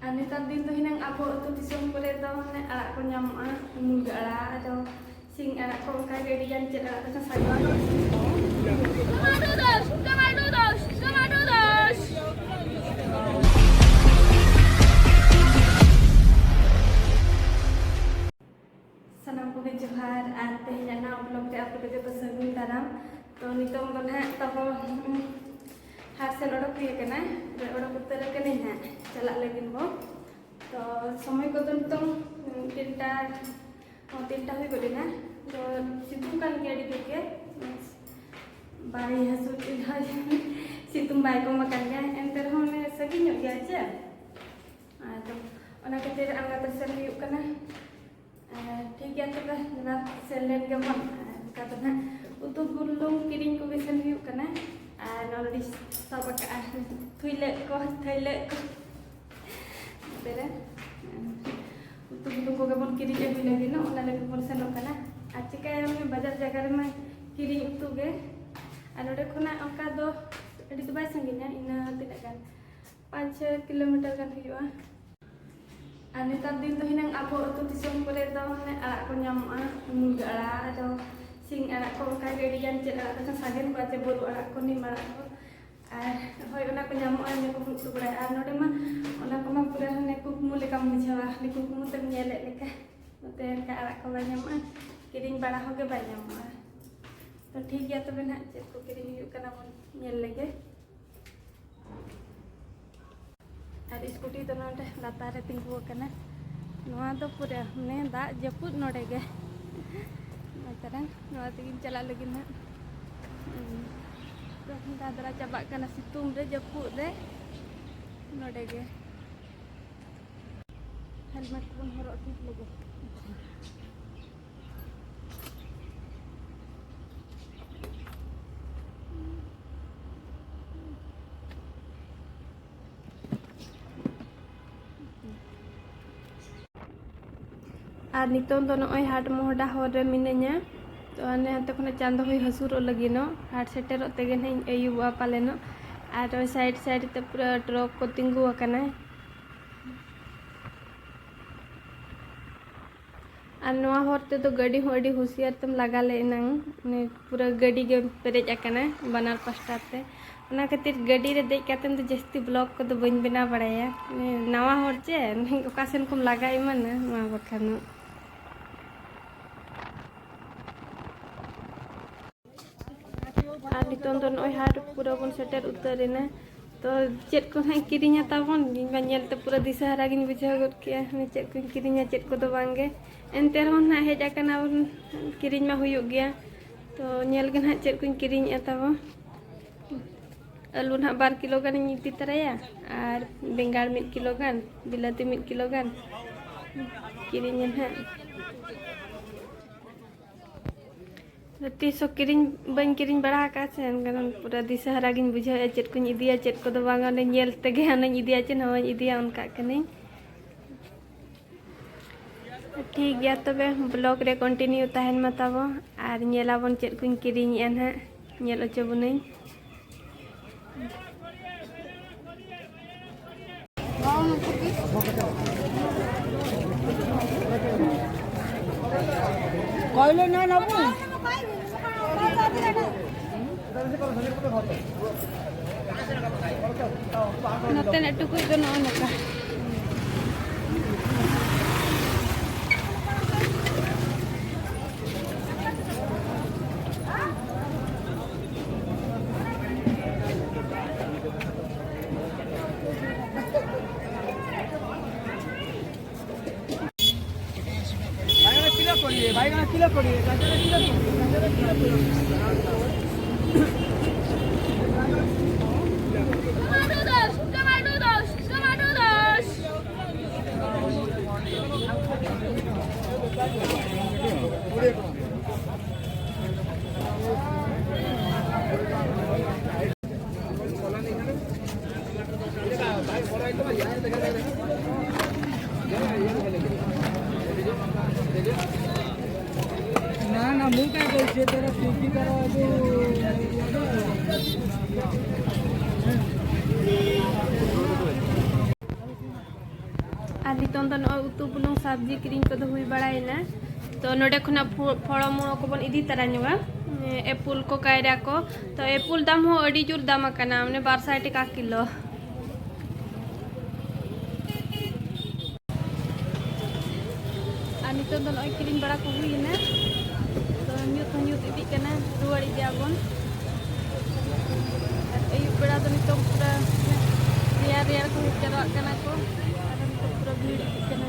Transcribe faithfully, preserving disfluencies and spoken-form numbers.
ᱟᱨ ᱱᱮᱛᱟᱨ ᱫᱤᱱ ᱫᱚ ᱦᱤᱱᱟᱹᱝ ᱟᱵᱚ ᱟᱹᱛᱩ ᱫᱤᱥᱚᱢ ᱠᱚᱨᱮ ᱫᱚ ᱢᱟᱱᱮ ᱟᱲᱟᱜ ᱠᱚ ᱧᱟᱢᱚᱜᱼᱟ, ᱢᱩᱱᱜᱟᱹ ᱟᱲᱟᱜ, ᱟᱫᱚ ᱥᱤᱧ ᱟᱲᱟᱜ ᱠᱚ, ᱚᱱᱠᱟ ᱜᱮ ᱟᱹᱰᱤ ᱜᱟᱱ ᱪᱮᱫ ᱟᱲᱟᱜ ᱠᱚᱪᱚ ᱥᱟᱜᱣᱟ᱾ ᱴᱚᱢᱟᱴᱳ ᱫᱚᱥ, ᱴᱚᱢᱟᱴᱳ ᱫᱚᱥ᱾ ᱥᱟᱱᱟᱢ ᱠᱚᱜᱮ ᱡᱚᱦᱟᱨ, ᱟᱨ ᱛᱮᱦᱮᱧᱟᱜ ᱱᱟᱣᱟ vlog ᱨᱮ ᱟᱯᱮ ᱠᱚ ᱡᱚᱛᱚ ᱥᱟᱹᱜᱩᱱ ᱫᱟᱨᱟᱢ᱾ ᱛᱚ ᱱᱤᱛᱚᱝ ᱫᱚ ᱱᱟᱦᱟᱜ ᱛᱟᱵᱚ, ᱩᱸ, ᱦᱟᱴ ᱥᱮᱱ ᱚᱰᱚᱠ ᱦᱩᱭ ᱟᱠᱟᱱᱟ, ᱚᱰᱚᱠ ᱩᱛᱟᱹᱨ ᱟᱠᱟᱱᱟᱹᱧ ᱱᱟᱦᱟᱜ, ᱪᱟᱞᱟᱜ ᱞᱟᱹᱜᱤᱫ ᱵᱚ᱾ ᱛᱚ ᱥᱚᱢᱚᱭ ᱠᱚᱫᱚ ᱱᱤᱛᱚᱝ, ᱩᱸ, ᱛᱤᱱᱴᱟ, ᱦᱚᱸ, ᱛᱤᱱᱴᱟ ᱦᱩᱭ ᱜᱚᱫ ᱮᱱᱟ᱾ ᱛᱚ ᱥᱤᱛᱩᱝ ᱠᱟᱱ ᱜᱮᱭᱟ ᱟᱹᱰᱤ ᱡᱳᱨ ᱜᱮ, ᱵᱟᱭ ᱦᱟᱹᱥᱩᱨ ᱥᱤᱛᱩᱝ ᱵᱟᱭ ᱠᱚᱢ ᱟᱠᱟᱱ ᱜᱮᱭᱟ, ᱮᱱᱛᱮ ᱨᱮᱦᱚᱸ ᱢᱟᱱᱮ ᱥᱟᱺᱜᱤᱧ ᱧᱚᱜ ᱜᱮᱭᱟ ᱪᱮ᱾ ᱟᱫᱚ ᱚᱱᱟ ᱠᱷᱟᱹᱛᱤᱨ ᱟᱬᱜᱟᱛᱮ ᱥᱮᱱ ᱦᱩᱭᱩᱜ ᱠᱟᱱᱟ᱾ ᱟᱨ ᱴᱷᱤᱠ ᱜᱮᱭᱟ ᱛᱚᱵᱮ, ᱫᱮᱞᱟ ᱥᱮᱱ ᱞᱮᱱ ᱜᱮᱵᱚᱱ᱾ ᱟᱨ ᱚᱱᱠᱟ ᱫᱚ ᱱᱟᱦᱟᱜ ᱩᱛᱩ ᱵᱩᱞᱩᱝ ᱠᱤᱨᱤᱧ ᱠᱚᱜᱮ ᱥᱮᱱ ᱦᱩᱭᱩᱜ ᱠᱟᱱᱟ᱾ ᱟᱨ ᱱᱚᱰᱮ ᱥᱟᱵ ᱟᱠᱟᱜᱼᱟ ᱛᱷᱩᱭᱞᱟᱹᱜ ᱠᱚ, ᱛᱷᱟᱹᱭᱞᱟᱹᱜ ᱠᱚ᱾ ᱱᱚᱛᱮ ᱨᱮ ᱩᱛᱩ ᱵᱩᱞᱩᱝ ᱠᱚᱜᱮ ᱵᱚᱱ ᱠᱤᱨᱤᱧ ᱟᱹᱜᱩᱭ ᱞᱟᱹᱜᱤᱫ, ᱚᱱᱟ ᱞᱟᱹᱜᱤᱫ ᱵᱚᱱ ᱥᱮᱱᱚᱜ ᱠᱟᱱᱟ᱾ ᱟᱨ ᱪᱤᱠᱟᱹᱭᱟᱢ, ᱵᱟᱡᱟᱨ ᱡᱟᱭᱜᱟ ᱨᱮᱢᱟ ᱠᱤᱨᱤᱧ ᱩᱛᱩ ᱜᱮ᱾ ᱟᱨ ᱱᱚᱰᱮ ᱠᱷᱚᱱᱟᱜ ᱚᱱᱠᱟ ᱫᱚ ᱟᱹᱰᱤ ᱫᱚ ᱵᱟᱭ ᱥᱟᱺᱜᱤᱧᱟ, ᱤᱱᱟᱹ ᱛᱤᱱᱟᱹᱜ ᱜᱟᱱ, ᱯᱟᱸᱪ ᱪᱷᱚᱭ ᱠᱤᱞᱳᱢᱤᱴᱟᱨ ᱜᱟᱱ ᱦᱩᱭᱩᱜᱼᱟ᱾ ᱟᱨ ᱱᱮᱛᱟᱨ ᱫᱤᱱ ᱫᱚ ᱦᱤᱱᱟᱹᱝ ᱟᱵᱚ ᱟᱹᱛᱩ ᱫᱤᱥᱚᱢ ᱠᱚᱨᱮ ᱫᱚ ᱢᱟᱱᱮ ᱟᱲᱟᱜ ᱠᱚ ᱧᱟᱢᱚᱜᱼᱟ, ᱢᱩᱱᱜᱟᱹ ᱟᱲᱟᱜ, ᱟᱫᱚ ᱥᱤᱧ ᱟᱲᱟᱜ ᱠᱚ, ᱚᱱᱠᱟ ᱜᱮ ᱟᱹᱰᱤ ᱜᱟᱱ ᱪᱮᱫ ᱟᱲᱟᱜ ᱠᱚᱪᱚᱝ ᱥᱟᱜᱮᱱ ᱠᱚᱜᱼᱟ, ᱪᱮ ᱵᱟᱹᱨᱩ ᱟᱲᱟᱜ ᱠᱚ, ᱱᱤᱢ ᱟᱲᱟᱜ ᱠᱚ, ᱟᱨ ᱦᱳᱭ, ᱚᱱᱟ ᱠᱚ ᱧᱟᱢᱚᱜᱼᱟ, ᱤᱱᱟᱹ ᱠᱚᱵᱚᱱ ᱩᱛᱩ ᱵᱟᱲᱟᱭᱟ᱾ ᱟᱨ ᱱᱚᱰᱮ ᱢᱟ ᱚᱱᱟ ᱠᱚᱢᱟ ᱯᱩᱨᱟᱹ ᱦᱟᱱᱮ ᱠᱩᱠᱢᱩ ᱞᱮᱠᱟᱢ ᱵᱩᱡᱷᱟᱹᱣᱟ, ᱦᱟᱱᱮ ᱠᱩᱠᱢᱩ ᱛᱮᱢ ᱧᱮᱞᱮᱫ ᱞᱮᱠᱟ᱾ ᱱᱚᱛᱮ ᱚᱱᱠᱟ ᱟᱲᱟᱜ ᱠᱚ ᱵᱟᱭ ᱧᱟᱢᱚᱜᱼᱟ, ᱠᱤᱨᱤᱧ ᱵᱟᱲᱟ ᱦᱚᱸ ᱜᱮ ᱵᱟᱭ ᱧᱟᱢᱚᱜᱼᱟ᱾ ᱛᱚ ᱴᱷᱤᱠ ᱜᱮᱭᱟ ᱛᱚᱵᱮ ᱱᱟᱦᱟᱜ, ᱪᱮᱫ ᱠᱚ ᱠᱤᱨᱤᱧ ᱦᱩᱭᱩᱜ ᱠᱟᱱᱟ ᱵᱚᱱ ᱧᱮᱞ ᱞᱮᱜᱮ᱾ ᱟᱨ ᱥᱠᱩᱴᱤ ᱫᱚ ᱱᱚᱰᱮ ᱞᱟᱛᱟᱨ ᱨᱮ ᱛᱤᱸᱜᱩ ᱟᱠᱟᱱᱟ᱾ ᱱᱚᱣᱟ ᱫᱚ ᱯᱩᱨᱟᱹ ᱢᱟᱱᱮ ᱫᱟᱜ ᱡᱟᱹᱯᱩᱫ ᱱᱚᱰᱮ ᱜᱮ᱾ ᱱᱚᱛᱮ ᱨᱮ ᱱᱚᱣᱟ ᱛᱮᱜᱤᱧ ᱪᱟᱞᱟᱜ ᱞᱟᱹᱜᱤᱫ ᱱᱟᱦᱟᱜ᱾ ᱫᱟᱫᱽᱨᱟ ᱪᱟᱵᱟᱜ ᱠᱟᱱᱟ ᱥᱤᱛᱩᱝ ᱨᱮ, ᱡᱟᱹᱯᱩᱫ ᱨᱮ ᱱᱚᱰᱮ ᱜᱮ᱾ ᱦᱮᱞᱢᱮᱴ ᱠᱚᱵᱚᱱ ᱦᱚᱨᱚᱜ ᱴᱷᱤᱠ ᱞᱮᱜᱮ᱾ ᱟᱨ ᱱᱤᱛᱚᱝ ᱫᱚ ᱱᱚᱜᱼᱚᱭ ᱦᱟᱴ ᱢᱚᱦᱰᱟ ᱦᱚᱨ ᱨᱮ ᱢᱤᱱᱟᱹᱧᱟ᱾ ᱛᱚ ᱦᱟᱱᱮ ᱦᱟᱱᱛᱮ ᱠᱷᱚᱱᱟᱜ ᱪᱟᱸᱫᱚ ᱦᱚᱸᱭ ᱦᱟᱹᱥᱩᱨᱚᱜ ᱞᱟᱹᱜᱤᱫ ᱱᱚᱜ, ᱦᱟᱴ ᱥᱮᱴᱮᱨᱚᱜ ᱛᱮᱜᱮ ᱱᱟᱦᱟᱜ ᱤᱧ ᱟᱹᱭᱩᱵᱚᱜᱼᱟ ᱯᱟᱞᱮᱱᱚᱜ᱾ ᱟᱨ ᱱᱚᱜᱼᱚᱭ ᱥᱟᱭᱤᱰ ᱥᱟᱭᱤᱰ ᱛᱮ ᱯᱩᱨᱟᱹ ᱴᱨᱚᱠ ᱠᱚ ᱛᱤᱸᱜᱩ ᱟᱠᱟᱱᱟ᱾ ᱟᱨ ᱱᱚᱣᱟ ᱦᱚᱨ ᱛᱮᱫᱚ ᱜᱟᱹᱰᱤ ᱦᱚᱸ ᱟᱹᱰᱤ ᱦᱩᱥᱤᱭᱟᱨ ᱛᱮᱢ ᱞᱟᱜᱟ ᱞᱮ ᱮᱱᱟᱝ, ᱢᱟᱱᱮ ᱯᱩᱨᱟᱹ ᱜᱟᱹᱰᱤ ᱜᱮ ᱯᱮᱨᱮᱡ ᱟᱠᱟᱱᱟ ᱵᱟᱱᱟᱨ ᱯᱟᱥᱴᱟ ᱛᱮ᱾ ᱚᱱᱟ ᱠᱷᱟᱹᱛᱤᱨ ᱜᱟᱹᱰᱤ ᱨᱮ ᱫᱮᱡ ᱠᱟᱛᱮᱢ ᱫᱚ ᱡᱟᱹᱥᱛᱤ ᱵᱞᱚᱜ ᱠᱚᱫᱚ ᱵᱟᱹᱧ ᱵᱮᱱᱟᱣ ᱵᱟᱲᱟᱭᱟ᱾ ᱢᱟᱱᱮ ᱱᱟᱣᱟ ᱦᱚᱨ ᱪᱮ, ᱚᱠᱟ ᱥᱮᱱ ᱠᱷᱚᱱ ᱞᱟᱜᱟ ᱮᱢᱟᱱᱟ, ᱱᱚᱣᱟ ᱵᱟᱠᱷᱟᱱ᱾ ᱟᱨ ᱱᱤᱛᱚᱝ ᱫᱚ ᱱᱚᱜᱼᱚᱭ ᱦᱟᱴ ᱯᱩᱨᱟᱹ ᱵᱚᱱ ᱥᱮᱴᱮᱨ ᱩᱛᱟᱹᱨ ᱮᱱᱟ᱾ ᱛᱚ ᱪᱮᱫ ᱠᱚ ᱦᱟᱸᱜ ᱠᱤᱨᱤᱧᱟ ᱛᱟᱵᱚᱱ, ᱤᱧ ᱢᱟ ᱧᱮᱞ ᱛᱮ ᱯᱩᱨᱟᱹ ᱫᱤᱥᱟᱹ ᱦᱟᱨᱟ ᱜᱤᱧ ᱵᱩᱡᱷᱟᱹᱣ ᱜᱚᱫ ᱠᱮᱜᱼᱟ, ᱢᱟᱱᱮ ᱪᱮᱫ ᱠᱚᱧ ᱠᱤᱨᱤᱧᱟ, ᱪᱮᱫ ᱠᱚᱫᱚ ᱵᱟᱝᱜᱮ᱾ ᱮᱱᱛᱮ ᱨᱮᱦᱚᱸ ᱱᱟᱦᱟᱜ ᱦᱮᱡ ᱟᱠᱟᱱᱟ ᱵᱚᱱ, ᱠᱤᱨᱤᱧ ᱢᱟ ᱦᱩᱭᱩᱜ ᱜᱮᱭᱟ᱾ ᱛᱚ ᱧᱮᱞ ᱜᱮ ᱱᱟᱦᱟᱜ ᱪᱮᱫ ᱠᱚᱧ ᱠᱤᱨᱤᱧᱮᱫᱼᱟ ᱛᱟᱵᱚ᱾ ᱟᱹᱞᱩ ᱱᱟᱦᱟᱜ ᱵᱟᱨ ᱠᱤᱞᱳ ᱜᱟᱱᱤᱧ ᱤᱫᱤ ᱛᱟᱨᱟᱭᱟ, ᱟᱨ ᱵᱮᱸᱜᱟᱲ ᱢᱤᱫ ᱠᱤᱞᱳ ᱜᱟᱱ, ᱵᱤᱞᱟᱹᱛᱤ ᱢᱤᱫ ᱠᱤᱞᱳ ᱜᱟᱱ ᱠᱤᱨᱤᱧᱟ ᱱᱟᱦᱟᱜ᱾ ᱛᱤᱥ ᱦᱚᱸ ᱠᱤᱨᱤᱧ ᱵᱟᱹᱧ ᱠᱤᱨᱤᱧ ᱵᱟᱲᱟ ᱟᱠᱟᱫᱼᱟ ᱥᱮ, ᱮᱱᱠᱷᱟᱱ ᱯᱩᱨᱟᱹ ᱫᱤᱥᱟᱹ ᱦᱟᱨᱟ ᱜᱤᱧ ᱵᱩᱡᱷᱟᱹᱣᱮᱫᱼᱟ ᱪᱮᱫ ᱠᱚᱧ ᱤᱫᱤᱭᱟ, ᱪᱮᱫ ᱠᱚᱫᱚ ᱵᱟᱝᱟ᱾ ᱚᱱᱮ ᱧᱮᱞ ᱛᱮᱜᱮ ᱦᱟᱱᱟᱧ ᱤᱫᱤᱭᱟ ᱪᱮ ᱱᱚᱣᱟᱧ ᱤᱫᱤᱭᱟ, ᱚᱱᱠᱟᱜ ᱠᱟᱹᱱᱟᱹᱧ᱾ ᱴᱷᱤᱠ ᱜᱮᱭᱟ, ᱛᱚᱵᱮ ᱵᱞᱚᱜ ᱨᱮ ᱠᱚᱱᱴᱤᱱᱤᱭᱩ ᱛᱟᱦᱮᱱ ᱢᱟ ᱛᱟᱵᱚ, ᱟᱨ ᱧᱮᱞᱟᱵᱚᱱ ᱪᱮᱫ ᱠᱚᱧ ᱠᱤᱨᱤᱧᱮᱫᱼᱟ ᱱᱟᱦᱟᱜ, ᱧᱮᱞ ᱦᱚᱪᱚ ᱵᱚᱱᱟᱹᱧ᱾ କହିଲେ ନା ନବୁ। ᱱᱚᱛᱮᱱᱟᱜ ᱴᱩᱠᱩᱡ ᱫᱚ ᱱᱚᱜᱼᱚ ᱱᱚᱝᱠᱟ᱾ ବାଇଗଣ କିଲୋ କୋଡ଼ିଏ, ବାଇଗଣ କିଲୋ କୋଡ଼ିଏ, ଗାଜର କିଲୋ କୋଡ଼ିଏ, ଗାଜର କିଲୋ କୋଡ଼ିଏ। ଟମାଟୋ ଦଶ, ଟମାଟୋ ଦଶ, ଟମାଟୋ ଦଶ। ନା, ନା, ମୁଁ କାଇଁ କହିଛି? ଏ ତାର ସ୍ଥିତି ତାର ଯୋଉ ᱟᱨ ᱱᱤᱛᱚᱝ ᱫᱚ ᱱᱚᱜᱼᱚᱭ ᱩᱛᱩ ᱵᱩᱞᱩᱝ ᱥᱚᱵᱽᱡᱤ ᱠᱤᱨᱤᱧ ᱠᱚᱫᱚ ᱦᱩᱭ ᱵᱟᱲᱟᱭᱮᱱᱟ᱾ ᱛᱚ ᱱᱚᱰᱮ ᱠᱷᱚᱱᱟᱜ ᱯᱷᱚ- ᱯᱷᱚᱲᱚ ᱢᱩᱲᱚ ᱠᱚᱵᱚᱱ ᱤᱫᱤ ᱛᱟᱨᱟ ᱧᱚᱜᱟ, ᱮᱯᱩᱞ ᱠᱚ, ᱠᱟᱭᱨᱟ ᱠᱚ᱾ ᱛᱚ ᱮᱯᱩᱞ ᱫᱟᱢ ᱦᱚᱸ ᱟᱹᱰᱤ ᱡᱳᱨ ᱫᱟᱢ ᱟᱠᱟᱱᱟ, ᱢᱟᱱᱮ ᱵᱟᱨ ᱥᱟᱭ ᱴᱟᱠᱟ ᱠᱤᱞᱳ᱾ ᱟᱨ ᱱᱤᱛᱚᱜ ᱫᱚ ᱱᱚᱜᱼᱚᱭ ᱠᱤᱨᱤᱧ ᱵᱟᱲᱟ ᱠᱚ ᱦᱩᱭᱮᱱᱟ᱾ ᱛᱚ ᱧᱩᱛ ᱦᱚᱸ ᱧᱩᱛ ᱤᱫᱤᱜ ᱠᱟᱱᱟ, ᱨᱩᱣᱟᱹᱲ ᱤᱫᱤᱭᱟᱵᱚᱱ᱾ ᱟᱨ ᱟᱹᱭᱩᱵ ᱵᱮᱲᱟ ᱫᱚ ᱱᱤᱛᱚᱜ ᱯᱩᱨᱟᱹ ᱨᱮᱭᱟᱲ ᱨᱮᱭᱟᱲ ᱠᱚ ᱦᱮᱡ ᱡᱟᱣᱨᱟᱜ ᱠᱟᱱᱟ ᱠᱚ᱾ ᱟᱨ ᱱᱤᱛᱚᱜ ᱯᱩᱨᱟᱹ ᱵᱷᱤᱲ ᱤᱫᱤᱜ ᱠᱟᱱᱟ᱾